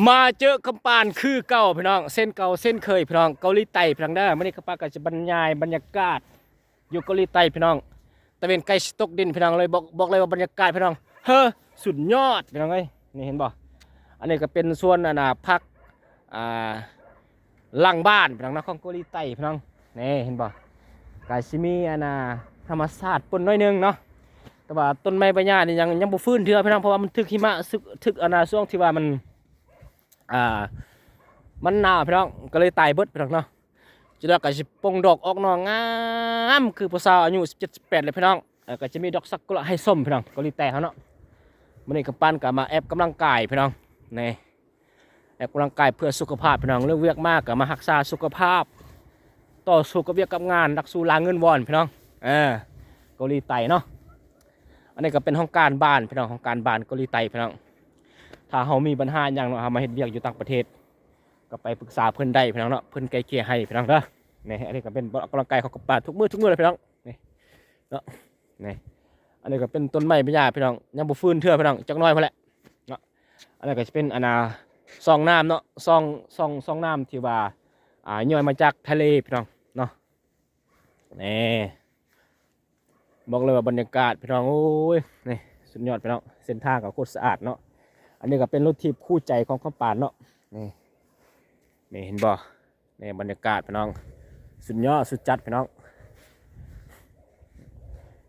ມາເຈີຄຳປານຄືເກົ່າພີ່ນ້ອງ ເຊັ່ນເກົ່າເຊັ່ນເຄີຍພີ່ນ້ອງ ເກົາຫຼີໃຕ້ພີ່ນ້ອງເດີ. ມື້ນີ້ຄຳປານກໍຈະບັນຍາຍບັນຍາກາດຢູ່ເກົາຫຼີໃຕ້ພີ່ນ້ອງ. ຕາເວັນໃກ້ຊິຕົກດິນພີ່ນ້ອງເລີຍ ບອກ ບອກເລີຍວ່າບັນຍາກາດພີ່ນ້ອງ ເຮີ ສຸດຍອດພີ່ນ້ອງເອີຍ. ນີ້ເຫັນບໍ່ ອັນນີ້ກໍເປັນສວນ ອັນນ່າ ຜັກ ອ່າ ຫຼັງບ້ານພີ່ນ້ອງເນາະ ຂອງເກົາຫຼີໃຕ້ພີ່ນ້ອງ. ນີ້ເຫັນບໍ່ ກະຊິມີ ອັນນ່າ ທຳມະຊາດປົນໜ້ອຍໜຶ່ງເນາະ ແຕ່ວ່າຕົ້ນໄມ້ໃບຫຍ້ານີ້ຍັງ ຍັງບໍ່ຟື້ນເທື່ອພີ່ນ້ອງ ເພາະວ່າມັນຖືກຫິມະ ຖືກ ຖືກ ອັນນ່າ ຊ່ວງທີ່ວ່າມັນ ອ່າ ມັນໜາວພີ່ນ້ອງ ກໍເລີຍຕາຍເບິດພີ່ນ້ອງເນາະ. ຈັກໜ້ອຍກໍຊິປົ່ງດອກອອກໜໍ່ງາມ ຄືຜູ້ສາວອາຍຸສິບເຈັດ ສິບແປດເລີຍພີ່ນ້ອງ. ເອີ ກໍຈະມີດອກຊາກຸຣະໃຫ້ຊົມພີ່ນ້ອງ ເກົາຫຼີໃຕ້ເຮົາເນາະ. ມື້ນີ້ຄຳປານກໍມາແອບກຳລັງກາຍພີ່ນ້ອງ ນີ້ ແອບກຳລັງກາຍເພື່ອສຸຂະພາບພີ່ນ້ອງ. ເລີກວຽກມາກໍມາຮັກສາສຸຂະພາບ ຕໍ່ສູ້ກັບວຽກກັບງານ ນັກສູ້ລ່າເງິນວອນພີ່ນ້ອງ ເອີ ເກົາຫຼີໃຕ້ເນາະ. ອັນນີ້ກໍເປັນຫ້ອງການບ້ານພີ່ນ້ອງ ຫ້ອງການບ້ານເກົາຫຼີໃຕ້ພີ່ນ້ອງ. ຖ້າເຮົາມີບັນຫາຫຍັງເນາະ ເຮົາມາເຮັດວຽກຢູ່ຕ່າງປະເທດ ກໍໄປປຶກສາເພິ່ນໄດ້ພີ່ນ້ອງເນາະ ເພິ່ນໄກ່ເກ່ຍໃຫ້ພີ່ນ້ອງເດີ. ນີ້ ອັນນີ້ກໍເປັນອອກກຳລັງກາຍຂອງຄຳປານທຸກມື້ທຸກມື້ເລີຍພີ່ນ້ອງ ນີ້ເນາະ. ນີ້ ອັນນີ້ກໍເປັນຕົ້ນໄມ້ໃບຫຍ້າພີ່ນ້ອງ ຍັງບໍ່ຟື້ນເທື່ອພີ່ນ້ອງ ຈັກໜ້ອຍພຸ້ນແຫຼະເນາະ. ອັນນັ້ນກໍຈະເປັນ ອັນນ່າ ຊ່ອງນ້ຳເນາະ ຊ່ອງ ຊ່ອງ ຊ່ອງນ້ຳທີ່ວ່າ ອ່າ ຍ້ອຍມາຈາກທະເລພີ່ນ້ອງເນາະ. ນີ້ ບອກເລີຍວ່າບັນຍາກາດພີ່ນ້ອງ ໂອ້ຍ ນີ້ ສຸດຍອດພີ່ນ້ອງ. ເສັ້ນທາງກໍໂຄດສະອາດເນາະ. ອັນນີ້ກໍເປັນລົດຖີບຄູ່ໃຈຂອງຄຳປານເນາະ. ນີ້ ນີ້ເຫັນບໍ່ ນີ້ບັນຍາກາດພີ່ນ້ອງ ສຸດຍອດສຸດຈັດພີ່ນ້ອງ.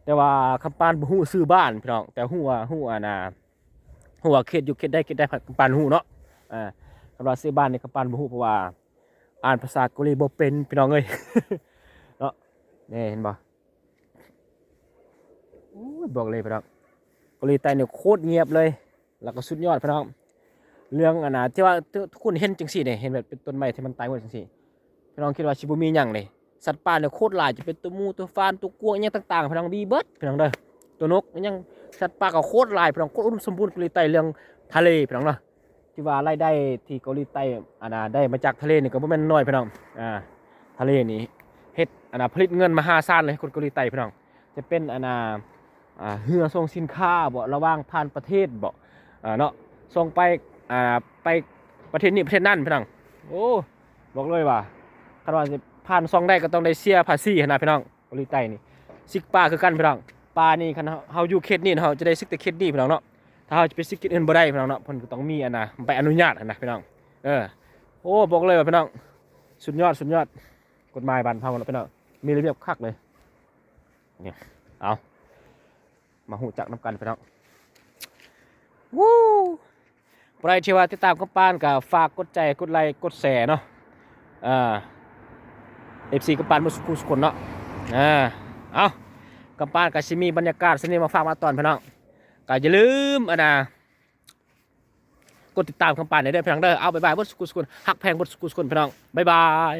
ແຕ່ວ່າຄຳປານບໍ່ຮູ້ຊື່ບ້ານພີ່ນ້ອງ ແຕ່ຮູ້ວ່າ ຮູ້ ອັນນ່າ ຮູ້ວ່າເຂດຢູ່ເຂດໃດເຂດໃດ ຄຳປານຮູ້ເນາະ. ເອີ ຄຳວ່າຊື່ບ້ານນີ້ຄຳປານບໍ່ຮູ້ ເພາະວ່າ ອ່ານພາສາເກົາຫຼີບໍ່ເປັນພີ່ນ້ອງເອີຍເນາະ. ນີ້ເຫັນບໍ່ ໂອ້ຍ ບອກເລີຍພີ່ນ້ອງ ເກົາຫຼີໃຕ້ນີ້ໂຄດງຽບເລີຍ ແລ້ວກໍສຸດຍອດພີ່ນ້ອງ. ເລື່ອງ ອັນນ່າ ທີ່ວ່າທຸກຄົນເຫັນຈັ່ງຊີ້ນີ້ ເຫັນແບບເປັນຕົ້ນໄມ້ທີ່ມັນຕາຍໝົດຈັ່ງຊີ້ ພີ່ນ້ອງຄິດວ່າຊິບໍ່ມີຫຍັງເດ້. ສັດປ່ານີ້ໂຄດຫຼາຍ ຈະເປັນຕົວໝູ ຕົວຟານ ຕົວກວາງ ອີ່ຫຍັງຕ່າງໆ ພີ່ນ້ອງ ມີເບິດພີ່ນ້ອງເດີ. ຕົວນົກ ອີ່ຫຍັງ ສັດປ່າກໍໂຄດຫຼາຍພີ່ນ້ອງ ໂຄດອຸດົມສົມບູນເກົາຫຼີໃຕ້ ເລື່ອງທະເລພີ່ນ້ອງເນາະ. ທີ່ວ່າລາຍໄດ້ທີ່ເກົາຫຼີໃຕ້ ອັນນ່າ ໄດ້ມາຈາກທະເລນີ້ກໍບໍ່ແມ່ນນ້ອຍພີ່ນ້ອງ. ອ່າ ທະເລນີ້ເຮັດ ອັນນ່າ ຜະລິດເງິນມະຫາສານເລີຍໃຫ້ຄົນເກົາຫຼີໃຕ້ພີ່ນ້ອງ. ຈະເປັນ ອັນນ່າ ອ່າ ເຮືອສົ່ງສິນຄ້າບໍ ລະຫວ່າງຜ່ານປະເທດບໍ ອ່າ ເນາະ ສົ່ງໄປ ອ່າ ໄປປະເທດນີ້ປະເທດນັ້ນພີ່ນ້ອງ. ໂອ້ ບອກເລີຍວ່າ ຄັນວ່າຊິຜ່ານຊ່ອງໃດກໍຕ້ອງໄດ້ເສຍພາສີຫັ້ນນະພີ່ນ້ອງ. ເກົາຫຼີໃຕ້ນີ້ຊິກປ່າຄືກັນພີ່ນ້ອງ. ປ່ານີ້ຄັນເຮົາ ເຮົາຢູ່ເຂດນີ້ ເຮົາຈະໄດ້ສຶກແຕ່ເຂດນີ້ພີ່ນ້ອງເນາະ. ຖ້າເຮົາຈະໄປສຶກເຂດອື່ນບໍ່ໄດ້ພີ່ນ້ອງເນາະ ເພິ່ນກໍຕ້ອງມີ ອັນນ່າ ໃບອະນຸຍາດຫັ້ນນະພີ່ນ້ອງ. ເອີ ໂອ້ ບອກເລີຍວ່າພີ່ນ້ອງ ສຸດຍອດ ສຸດຍອດ ກົດໝາຍບ້ານເຮົາເນາະພີ່ນ້ອງ ມີລະບຽບຄັກເລີຍ. ນີ້ ເອົາ ມາຮູ້ຈັກນຳກັນພີ່ນ້ອງ. ວູ້ ຜູ້ໃດທີ່ວ່າຕິດຕາມຄຳປານກໍຝາກກົດໃຈ ກົດໄລ ກົດແຊເນາະ. ເອີ ເອັຟຊີຄຳປານໝົດສຸກຜູ້ສຸກຄົນເນາະ. ເອີ ເອົາ ຄຳປານກໍຊິມີບັນຍາກາດສ່ຳນີ້ມາຝາກມາຕອນພີ່ນ້ອງ. ກໍຢ່າລືມ ອັນນ່າ ກົດຕິດຕາມຄຳປານແດ່ເດີພີ່ນ້ອງເດີ. ເອົາ ບາຍບາຍ ໝົດສຸກຜູ້ສຸກຄົນ ຮັກແພງໝົດສຸກຜູ້ສຸກຄົນພີ່ນ້ອງ ບາຍບາຍ.